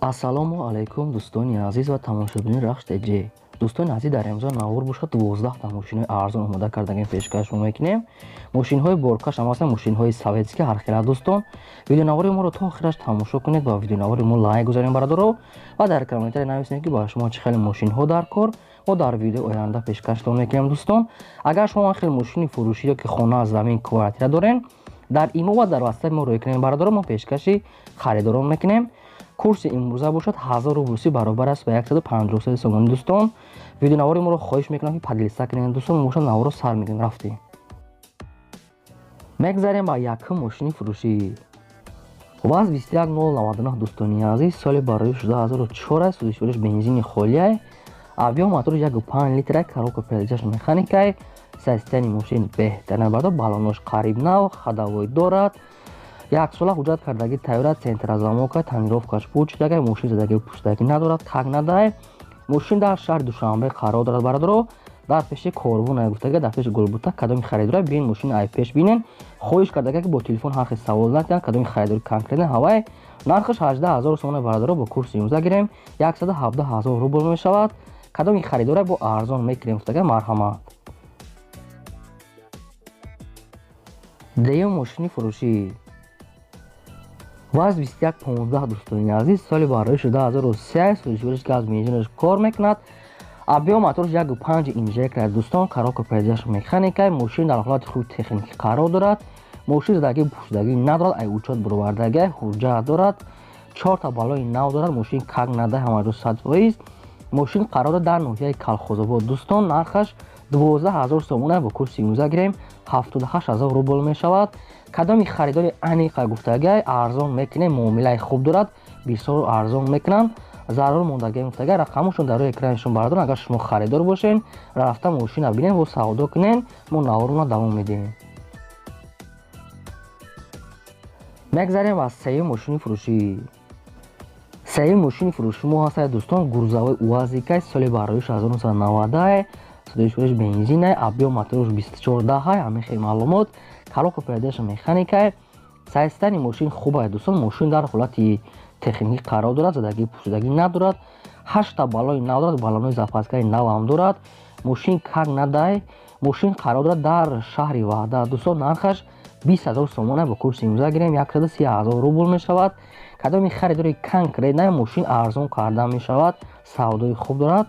Ассалому алайкум, дӯстони азиз ва тамошобинони Рахш ТЖ. Дӯстони азиз, дар имзо навор бошад 12 та мошинҳои арзон омода кардагем, пешкаш мекунем. Мошинҳои боркаш ҳам ҳастанд, мошинҳои советский ҳархела. Дӯстон, видеонавори моро то охираш тамошо кунед ва видеонавори мо лайк гузорем, бародаро, ва дар комментария нависем, ки ба шумо чӣ хеле мошинҳо дар кор, мо дар видеои оянда пешкаштон мекунем. Дӯстон, агар шумо хеле мошини фурӯшӣ ё ки хона, замин, квартира дорен, дар имо ва дар ватсап мо рӯй кунем, бародаро, мо пешкаши харидорон мекунем. Курси имрӯза бошад 1000 рублси баробар аст ба 153 сомонӣ. Дӯстон, видеонавори моро хоҳиш мекунам, ки поделиться кунед. Дӯстон, бошад наворо сар мекунем, рафтем. Мегзарем ба якум мошини фурӯшӣ. ВАЗ 21099. Дӯстони азиз, соли барои 2004 аст, сӯзишвориш бензини холиай, объём моторш 1,5 литра, коробка передач механикай. Состояние мошин беҳтарин, бардор, баллонош қариб нав, ходовой дорад, яксола ҳуҷҷат кардагӣ тайёра, центрозамока, тонировкаш пучдагай, мошин задаги пуштагӣ надорад, как надай. Мошин дар шаҳри Душанбе қарор дорад, бародаро, дар пеши корвон гуфтага, дар пеши Гулбута. Кадоми харидора бин, мошин ай пеш бинен. Хоҳиш кардага, ки бо телефон ҳархи савол натиҳанд, кадоми харидори конкретно ҳавай. Нархаш 18 000 сомона, бародаро, бо курси имрӯза гирем 117 000 рубл мешавад. Кадоми харидора бо арзон мекунем гуфтага, марҳамат. Деюм мошини фурӯшӣ ВАЗ 2115. Дӯстони азиз, соли барои 2003, сӯзишвориш газ, бензинаш кор мекунад, объём моторш 1,5 инжектор. Дӯстон, коробка передач механикай. Мошин дар ҳолати хуби техникӣ қарор дорад. Мошин задагӣ пӯшидагӣ надорад, ай учёт буровардагӣ, ҳуҷҷат дорад, чорта баллони нав дорад. Мошин как надай, ҳамаҷо 100%. Мошин қарор дорад дар ноҳияи Калхозобод. Дӯстон, нархаш 12 000 сомона, бо курси имрӯза гирем 78 000 рубл мешавад. Кадоми харидори аниқа гуфтагай, арзон мекунем, муомилаи хуб дорад, бисёр арзон мекунанд. Зарур мондагӣ гуфтагай, рақамошон дар рӯи экранашон, бардоран. Агар шумо харидор бошен, рафта мошина бинен ва савдо кунен. Мо наворона давом медиҳем. Мегзарем ба сеюм мошини фурӯшӣ. Сеюм мошини фурӯшӣ мо ҳастад, дӯстон, грузовой УАЗикай, соли бароиш 1990, сӯзишвориш бензинай, объём моторш 24 даҳай, ҳамин хел маълумот, коробка передач механикай. Состояние мошин хуб аст, дӯстон. Мошин дар ҳолати техникӣ қарор дорад, задагӣ пӯшидагӣ надорад, ҳашта баллони нав дорад, баллонои запаскаи навам дорад. Мошин как надай. Мошин қарор дорад дар шаҳри Ваҳдат. Дӯстон, нархаш 20 000 сомона, бо курси имрӯза гирем 130 000 рубл мешавад. Кадоми харидори конкретно, мошин арзон карда мешавад, савдои хуб дорад.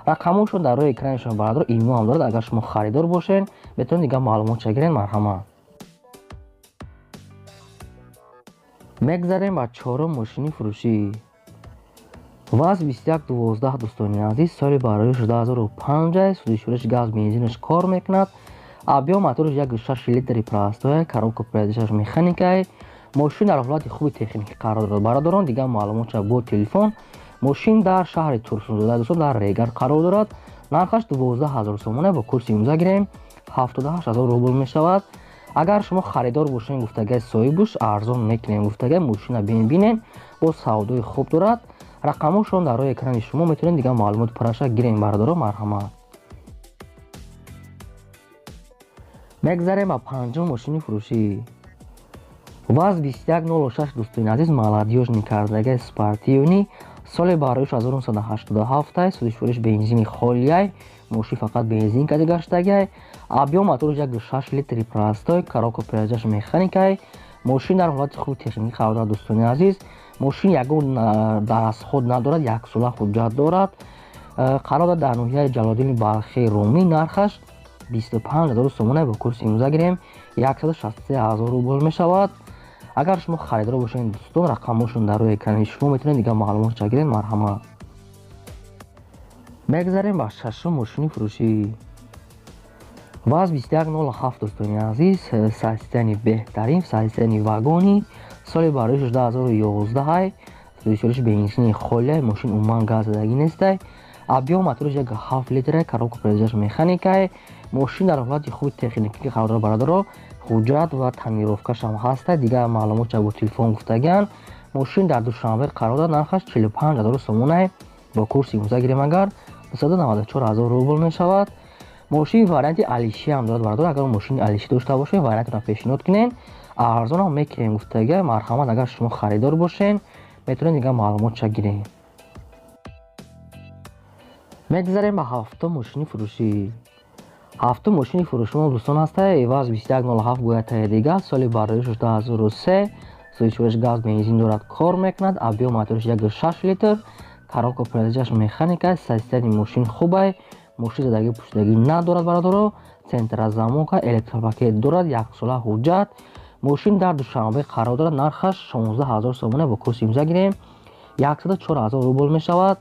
Рақамошон дар рӯи экранашон, бародаро, имо ҳам дорад. Агар шумо харидор бошед, метавонед дигар маълумотша гиред, марҳамат. Мегзарем ба чорум мошини фурӯшӣ. ВАЗ 2112. Дӯстони азиз, соли барои 2005, сӯзишвориш газ, бензинаш кор мекунад, объём моторш 1,6 литри простой, коробка передачаш механикай. Мошин дар ҳолати хуби техникӣ қарор дорад, бародарон. Дигар маълумотша бо телефон. Мошин дар шаҳри Турсунзода, дӯстон, дар Регар қарор дорад. Нархаш 12 000 сомона, бо курси имрӯза гирем 78 000 рубл мешавад. Агар шумо харидор бошед гуфтагай, соҳибуш арзон мекунем гуфтагай. Мошина бинен, бо савдои хуб дорад. Рақамошон дар рӯи экрани шумо, метавонед дигар маълумоти пурраша гирем, бародаро, марҳамат. Мегзарем ба панҷум мошини фурӯшӣ. ВАЗ 2106. Дӯстони азиз, молодёжный кардагай, спортивный, соли бароиш 1987, сӯзишвориш бензини холиай, мошин фақат бензин кади гаштагай, объём моторш 1,6 литри простой, коробка передач механикай. Мошин дар ҳолати хуби техникӣ қарор дорад. Дӯстони азиз, мошин ягон дарасход надорад, яксола ҳуҷҷат дорад. Қарор дорад дар ноҳияи Ҷалолиддини Балхии Румӣ. Нархаш 25 000 сомона, бо курси имрӯза гирем 163 000 рубл мешавад. Агар шумо харидор бошед, дӯстон, рақамошон дар рӯи экрани шумо, метавонед дигар маълумотша гиред, марҳамат. Мегзарем ба шашум мошини фурӯшӣ. ВАЗ 2107. Дӯстони азиз, состояние беҳтарин, состояние вагони, соли барои 2011, сӯзишвориш бензини холиай, мошин умуман газ задагӣ нестай, объём моторш 1,7 литра, коробка передач механикай. Мошин дар ҳолати хуби техникӣ қарор дорад, бародаро, ҳуҷҷат ва тонировкашам ҳаста. Дигар маълумотша бо телефон гуфтагианд. Мошин дар Душанбе қарор дорад. Нархаш 45 000 сомонай, бо курси имрӯза гирем агар 294 000 рубл мешавад. Мошин варианти алиши ҳам дорад, бародаро. Агар мошини алиши дошта бошед, вариантро пешниҳод кунед, арзонам мекунем гуфтага, марҳамат. Агар шумо харидор бошед, Метавонед дигар маълумотша гирем. Мегзарем ба ҳафтум мошини фурӯшӣ. Ҳафтум мошини фурӯши мо, дӯстон, ҳаста ВАЗ 2107 бояд тая дига, соли бардориш 2003, сӯзишвориш газ бензин дорад, кор мекунад, объём моториш 1,6 литр, коробка передачаш механика, состояние мошин хубай, мошин задагӣ пӯшидагӣ надорад, бародаро, центрозамока, электропакет дорад, яксола ҳуҷҷат. Мошин дар Душанбе қарор дорад, нархаш 16 000 сомона, бо курси имза гирем 104 000 рубл мешавад.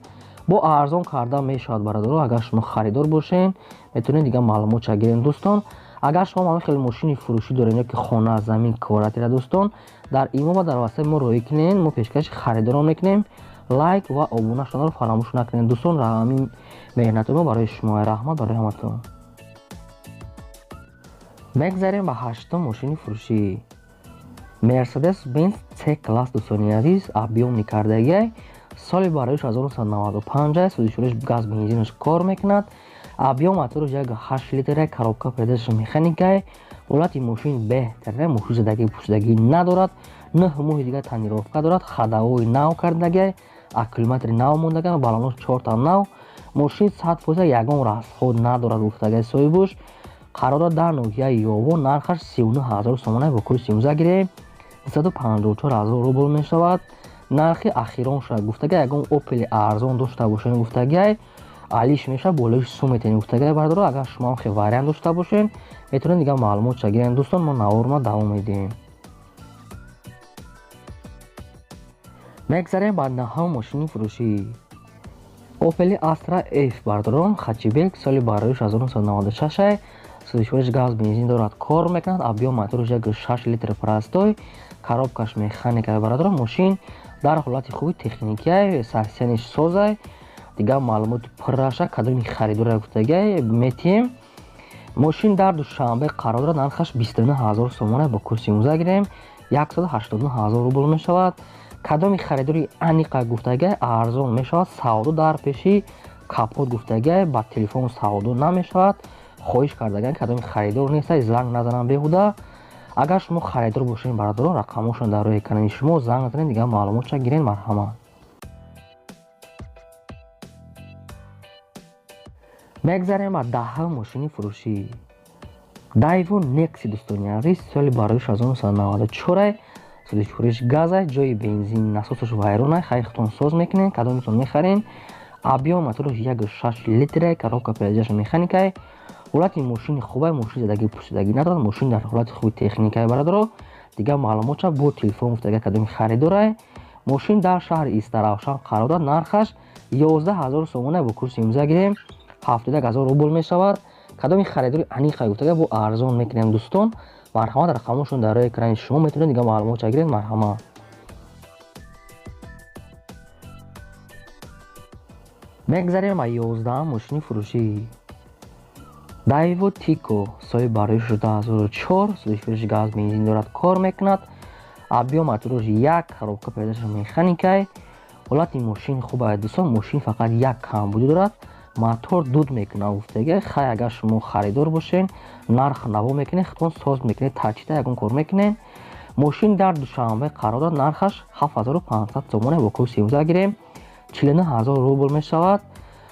Бо арзон карда мешавад, бародаро. Агар шумо харидор бошен, метавонед дигар маълумотша гирем, дӯстон. Агар шумо ҳамин хеле мошини фурӯшӣ доред ё ки хона, замин, квартира, дӯстон, дар имо ва дар ватсапи мо роҳӣ кунед, мо пешкаши харидорон мекунем. Лайк ва обуна шуданро фаромӯш накунед, дӯстон. Ҳамин меҳнати мо барои шумо. Раҳмат барои ҳаматон. Мегзарем ба ҳаштум мошини фурӯшӣ. Мерседес Бенз С класс, дӯстони азиз, объёмный кардагиай, соли бароиш 1995, сӯзишвориш газ бензинаш кор мекунад, объём мотораш 1,8 литра, коробка передачаш механикай, ҳолати мошин беҳтарина, мошин задагӣ пӯшидагӣ надорад, 9 моҳи дигар тонировка дорад, ходовой нав кардагиай, аккумулятори нав мондаган, балонош чорта нав, мошин 100% ягон расход надорад, гуфтагиай соҳибуш. Қарор дорад дар ноҳияи Ёво, нархаш 39 000 сомона, бо курси имза гирем 254 000 рубл мешавад. Нархи ахирон шуда, гуфтагиай. Ягон Опели арзон дошта бошен, гуфтагиай, алиш мешавад, болои сум метавонед, гуфтагиай, бародаро. Агар шумо ҳам хел вариант дошта бошен, метавонед дигар маълумотша гирем, дӯстон. Мо наворма давом медиҳем. Мегзарем ба наҳум мошини фурӯшӣ. Опели Астра F, бародарон, хэтчбек, соли бароиш 1996, сӯзишвориш газ бензин дорад, кор мекунад, объём мотораш 1,6 литр простой, коробкаш механика, бародарон. Мошин дар ҳолати хуби техникиай, состояниш созай, дигар маълумоти пурраша кадоми харидора, гуфтагиай, метиҳем. Мошин дар Душанбе қарор дорад, нархаш 29 000 сомона, бо курси имза гирем 189 000 рубл мешавад. Кадоми харидори аниқа, гуфтагиай, арзон мешавад. Савдо дар пеши капот, гуфтагиай, ба телефон савдо намешавад, хоҳиш кардагиан. Кадоми харидор нестай, занг назанам беҳуда. Агар шумо харидор бошед, бародарон, рақамҳошон дар рӯи экрани шумо, занг назанед, дигар маълумотша гиред, марҳамат. Мегзарем ба даҳум мошини фурӯшӣ. Дайво Некси, дӯстони азиз, соли бароиш 1994, сӯзишвориш газай, ҷои бензин насосаш вайронай, хай худтон соз мекунед, кадомитон мехарен. Объём мотораш 1,6 литра, коробка передачаш механикай, ҳолати мошини хубай, мошин задагӣ пӯшидагӣ надорад, мошин дар ҳолати хуби техникай, бародаро. Дигар маълумотша бо телефон, гуфтага, кадоми харидорай. Мошин дар шаҳри Истаравшан қарор дорад, нархаш 11 000 сомона, бо курси имза гирем 71 000 рубл мешавад. Кадоми харидори аниқа, гуфтага, бо арзон мекунем, дӯстон, марҳамат. Рақамҳошон дар рӯи экрани шумо, метавонед дигар маълумотша гиред, марҳамат. Мегзарем ба 11-ам мошини фурӯшӣ. Дайво Тико, соли бароиш 2004, сӯзишвориш газ бензин дорад, кор мекунад, объём мотораш як, коробка передачаш механикай, ҳолати мошин хуб аст, дӯстон. Мошин фақат як камбудӣ дорад, мотор дуд мекунад, гуфтагиай. Хай, агар шумо харидор бошед, нарх наво мекунед, худтон соз мекунед, тачида ягон кор мекунед. Мошин дар Душанбе қарор дорад, нархаш 7500 сомона, бо курси имза гирем 49 000 рубл мешавад.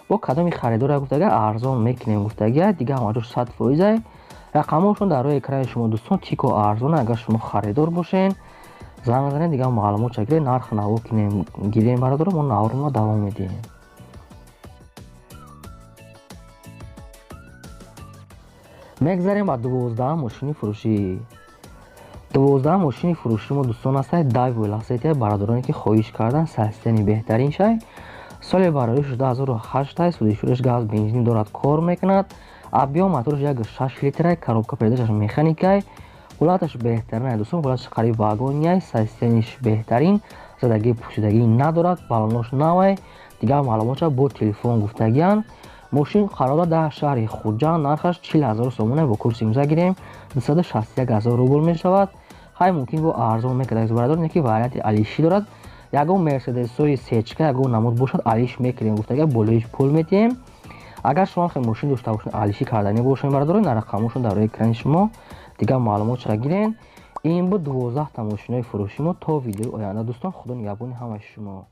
Бо кадоми харидора, гуфтагиай, арзон мекунем, гуфтагиай, дигар ҳамаҷош 100%. Рақамҳошон дар рӯи экрани шумо, дӯстон. Тико арзон, агар шумо харидор бошед, занг занед, дигар маълумотша гиред, нарх наво кунем, гирем, бародаро. Мо наворро давом медиҳем. Мегзарем ба 12-ам мошини фурӯшӣ. 12-ам мошини фурӯши мо, дӯстон, ҳастад Дайво Ласетия, бародароне ки хоҳиш кардан, состояние беҳтарин шай, соли бароиш 2008, сӯзишвориш газ бензин дорад, кор мекунад, объём мотораш 1,6 литра, коробка передачаш механикай, ҳолаташ беҳтарин, дӯстон, ҳолаташ қариб вагонияй, состояниш беҳтарин, задагӣ пӯшидагӣ надорад, балонош навай, дигар маълумотша бо телефон, гуфтагиян. Мошин қарор дорад дар шаҳри Хуҷанд, нархаш 40 000 сомона, бо курси имза гирем 261 000 рубл мешавад. Хай, мумкин бо арзон мекард, бародар, не ки варианти алишӣ дорад. Ягон мерседесҳои сечка, ягон намуд бошад, алиш мекунем, гуфтага, болоиш пул метиҳем. Агар шумо хел мошин дошта бошед, алишӣ карданӣ бошед, бародарон, на рақамҳошон дар рӯи экрани шумо, дигар маълумотша гирен. Ин буд 12та мошинои фурӯши мо. То видеои оянда, дӯстон, худо нигаҳбони ҳамаи шумо.